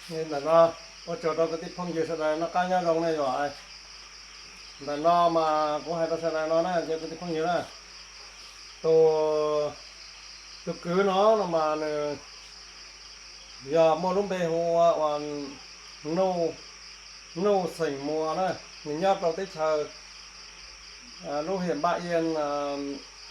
Ntawm no, ua tsaug rau kwv tij phooj ywg sawv daws noj qab nyob zoo ne yom. Ntawm no mas kuv hais rau sawv daws no na, cov kwv tij phooj ywg na, tus, tus kwv no no mas nws yog muaj lub npe hu ua, ua Nuj, Nuj xeem Muas na, nws nyob rau teb chaws lub hiam Npaj Iab,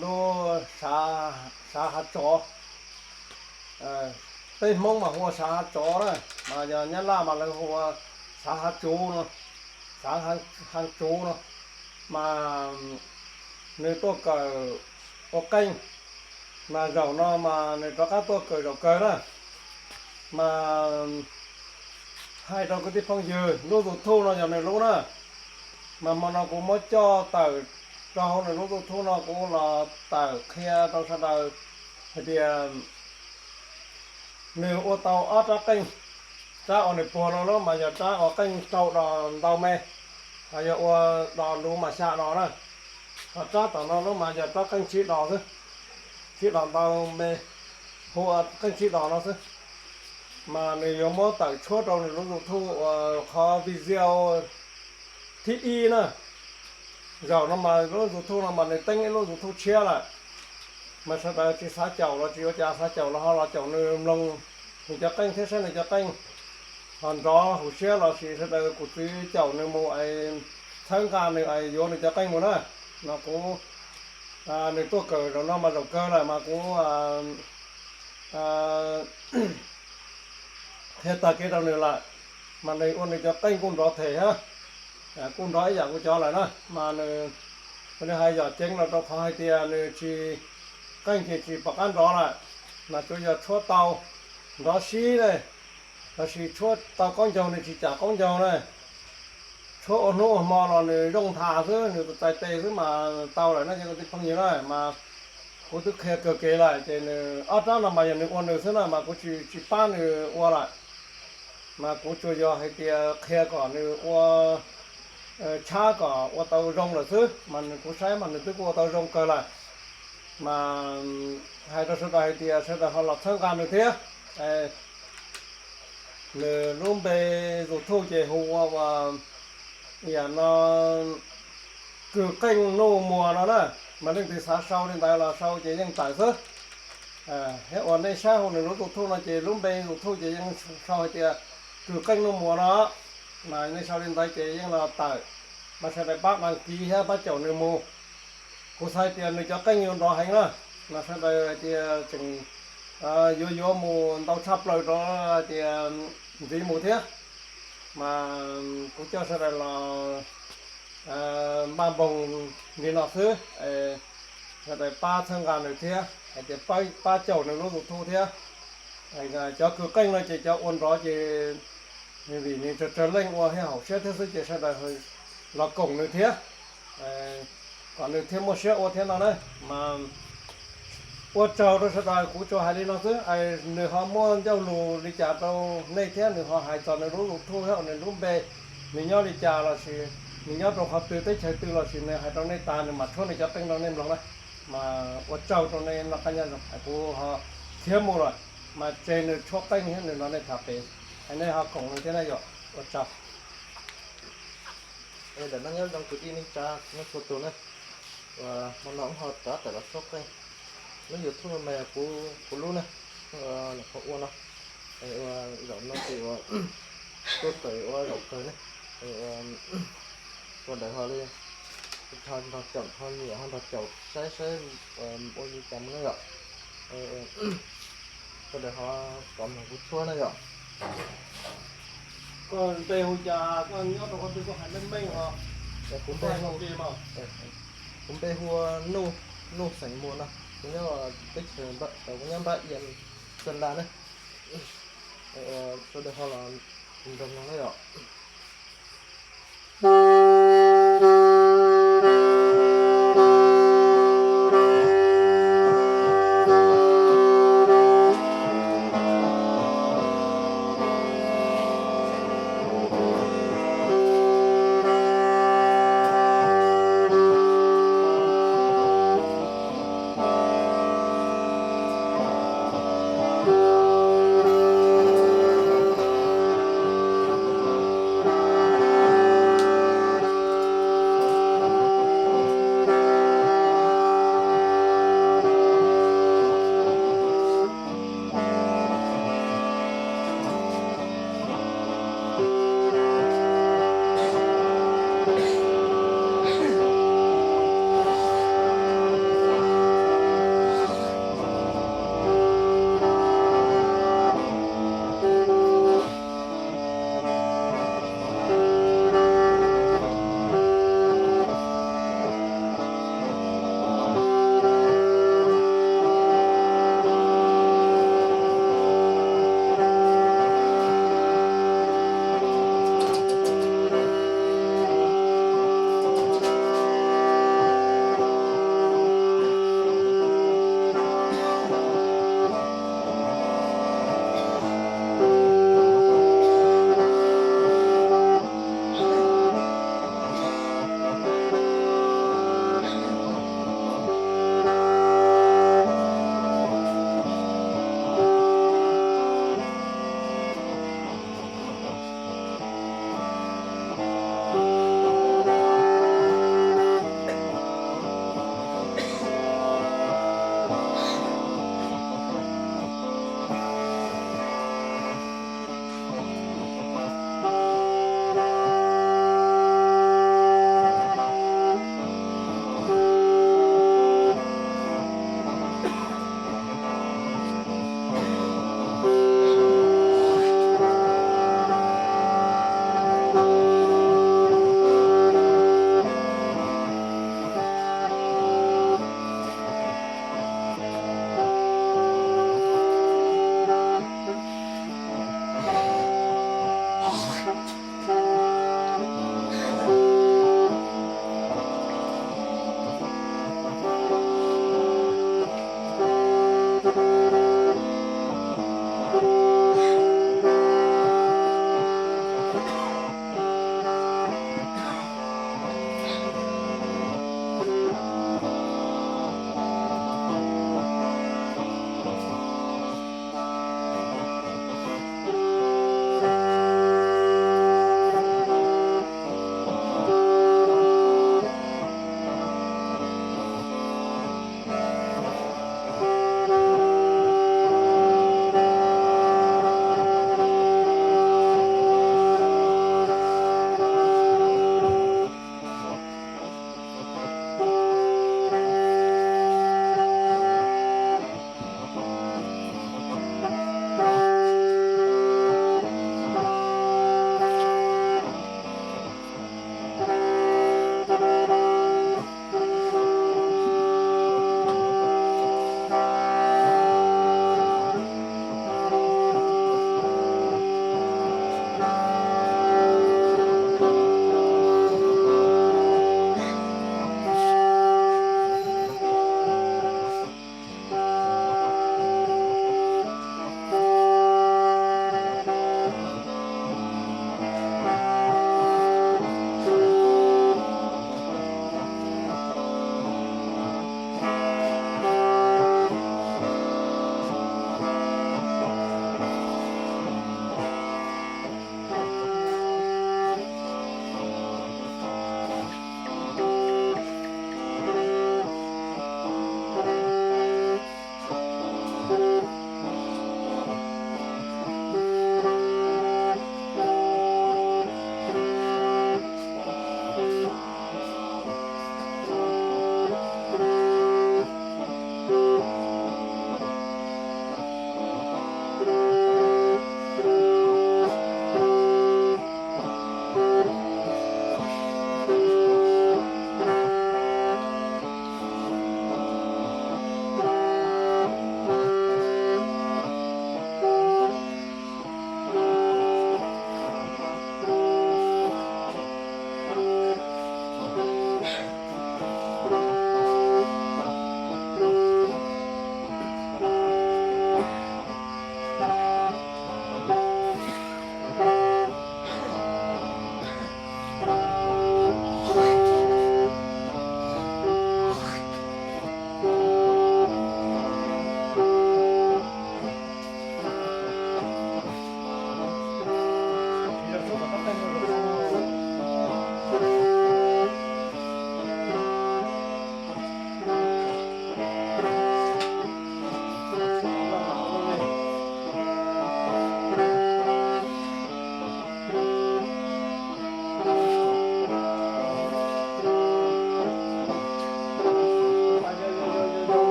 lub sav, sav Hav Tsov. Peb Hmoob mas hu ua sav Hav Tsov na, mas yog Nyab Laj mas lawv hu ua sav Hav Tsuv no, sav Hav Tsuv no. Mas nws tuaj kawm ua qeej, mas zaum no mas nws rov qab tuaj kawm zaum kawg na. Mas hais rau kwv tij phooj ywg, lub YouTube no yog nws lub na. Mas hmo no kuv muab coj tawm rau hauv nws lub YouTube no, kuv los tawm qhia rau sawv daws hais tias nws ua tau ob rab qeej. Rab uas nws puag no lub mas yog rab uas qeej rau dos ntau me, ho yog ua dos luv mas xya dos na. Ho rab tom no lub mas yog rab qeej tsib dos xwb, tsib dos ntau me, hu ua qeej tsib dos no xwb. Mas nws yuav muab tawm tshuab rau nws lub YouTube uas qhov video thib ib na. Zaum no mas lub YouTube no mas nws teeb ib lub YouTube tshiab lawm. Mas sawv daws tsis xav caum los tsis ua cas, xav caum los ho los caum nws mloog nws cov qeej thiab saib nws cov qeej. Ho nrov hauv siab los sis sawv daws kuv txwv caum nws mus es txhawb nqa nws es yuav nws cov qeej mus na. No kuv, nws tuaj kawm zaum no mas zaum kawg lawm mas kuv qhia tag kev rau nws lawm, mas nws ua nws cov qeej kuj nrov them thiab, kuj nrov ib yam kuv cov lawm na. Mas nws, nws hais yam ceev los rau qhov hais tias nws tsis, qeej ces tsis pom qab nrov lawm, mas tsuas yog tshuab tau nrov sib ne, los sis tshuab tau qaub ncaug nws tsis cam qaub ncaug na. Tshuab ua hnub ua hmo los nws zoo nthav xwb, nws txais tes xwb mas tau lawm na cov kwv tij phooj ywg na. Mas kuv twb qhia kawg kev lawm ces nws ob rab no mas yog nws ua nws xwb na, mas kuv tsis, tsis pab nws ua lawm. Mas kuv tsuas yog hais tias qhia kom nws ua, tshab kom ua tau zoo lawm xwb, mas kuv saib mas nws twb kuj ua tau zoo kawg lawm. Mas hais rau sawv daws hais tias sawv daws ho los txhawb nqa nws thiab. Nws lub npe YouTube ces hu ua, ua, yam no, Kws Qeej Nuj Muas no na. Mas leej twg xav sau li ntawd los sau ces yeej tawm xwb. Thiab uas nej saib hauv nws lub YouTube no ces lub npe YouTube ces yeej sau hais tias Kws Qeej Nuj Muas no. Mas nej sau li ntawd ces yeej los tawm. Mas sawv daws pab đăng ký thiab pab caum nws mus. Kuv xav hais tias nws cov qeej yuav nrov heev na, mas sawv daws hais tias tseem yuav yuav mus ntau tshaj plaws rau hais tias ntxiv mus thiab. Mas kuv coj sawv daws los npaj npoog li no xwb, sawv daws pab txhawb nqa nws thiab hais tias pab caum nws lub YouTube thiab. Cov kws qeej no ces cov ua nrov ces vim nws tsawg tsawg leej ua thiaj haum siab thiab xwb ces sawv daws los koom nws thiab, kom nws thiaj muaj siab ua thiab no na. Mas ua tsaug rau sawv daws, kuv tsuas hais li no xwb. Nws ho muaj ncauj lus li cas rau nej thiab nws ho hais txog nws lub YouTube thiab nws lub npe, nws nyob li cas los sis nws nyob rau qhov twg teb chaws twg los sis nws hais rau nej tas nws mam tshuab nws cov qeej rau nej mloog na. Mas ua tsaug rau nej noj qab nyob zoo, kuv ho khiav mus lawm, mas tseg nws tshuab qeej thiab nws nrog nej tham pem, es nej ho koom nws thiab na yom. Ua tsaug. Ntawm no nyob zoo kwv tij neej tsa nyob txhua tus na. Hmo no wb ho rov tawm los tshuab qeej. Lub YouTube no mas kuv, kuv lub na, los qhov ua no. Zaum no ces ua tuaj tawm ua zaum kawg ne. Ua ntawd ho li, ho nrog caum, ho nyiam ho nrog caum saib saib ua li cas mus na yom. Ua ntawd ho kom mloog kuv tshuab na yom. Koj npe hu cas, koj nyob rau qhov twg, koj hais meej meej os. Kuv npe hu, kuv npe hu ua Nuj, Nuj xeem Muas no. Kuv nyob teb chaws, kuv nyob Npab Ias, Xeem Las ne. Sawv daws ho los nrog mloog na yom.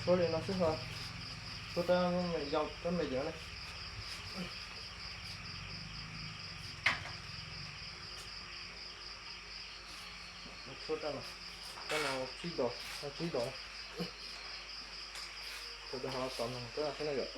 Tshuab li no xwb ho, tshuab rab me yau rab me yawv ne. Tshuab rab no, rab no tsib dos, tsib dos. Tus ho tom no rab no xwb na yom.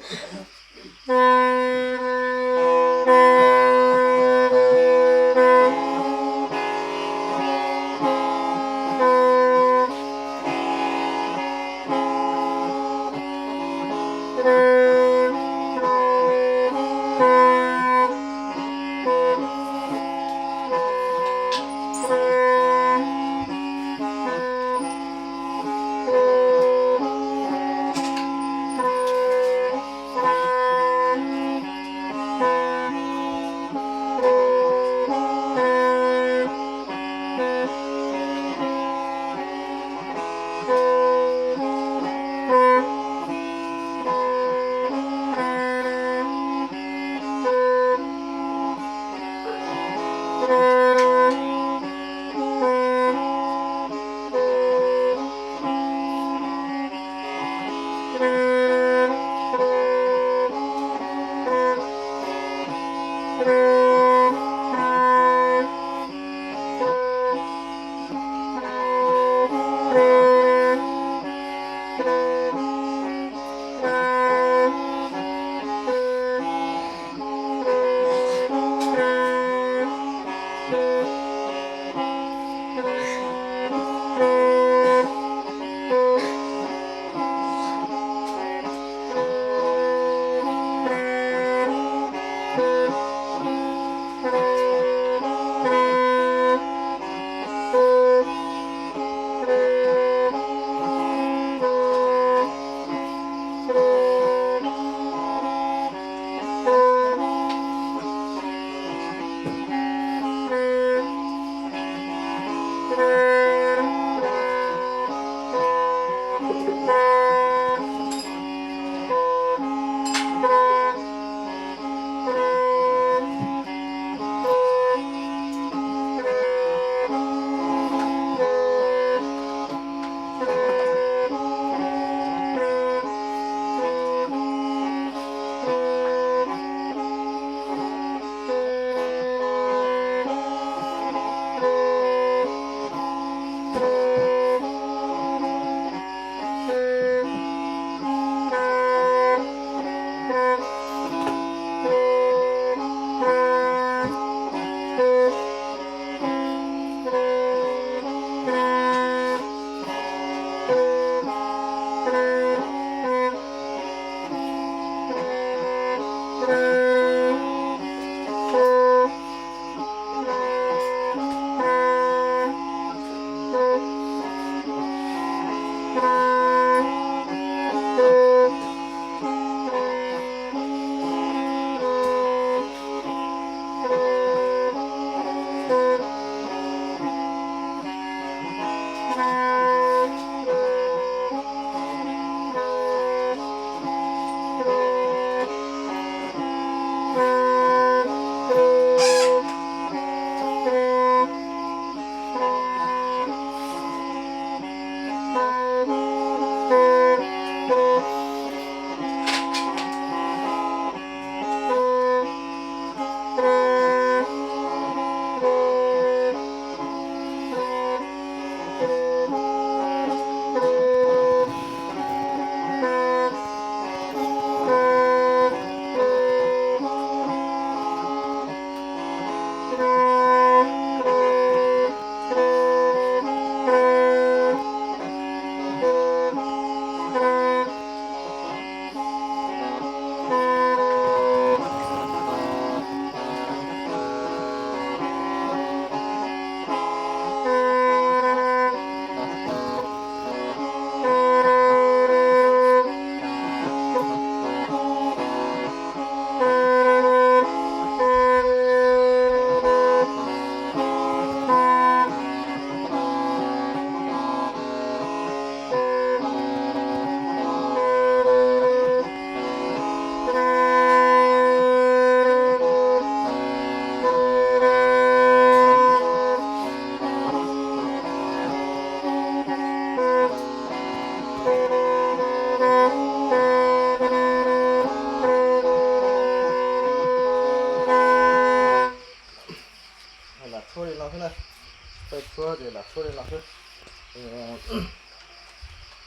xwb.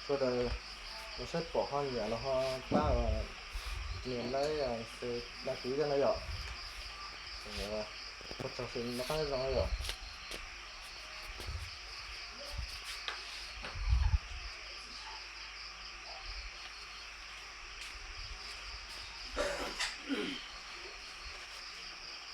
Sawv daws los saib pom ho nyiam los ho pab nias like, share, đăng ký thiab na yom. Ua tsaug, sawv daws noj qab nyob zoo na yom.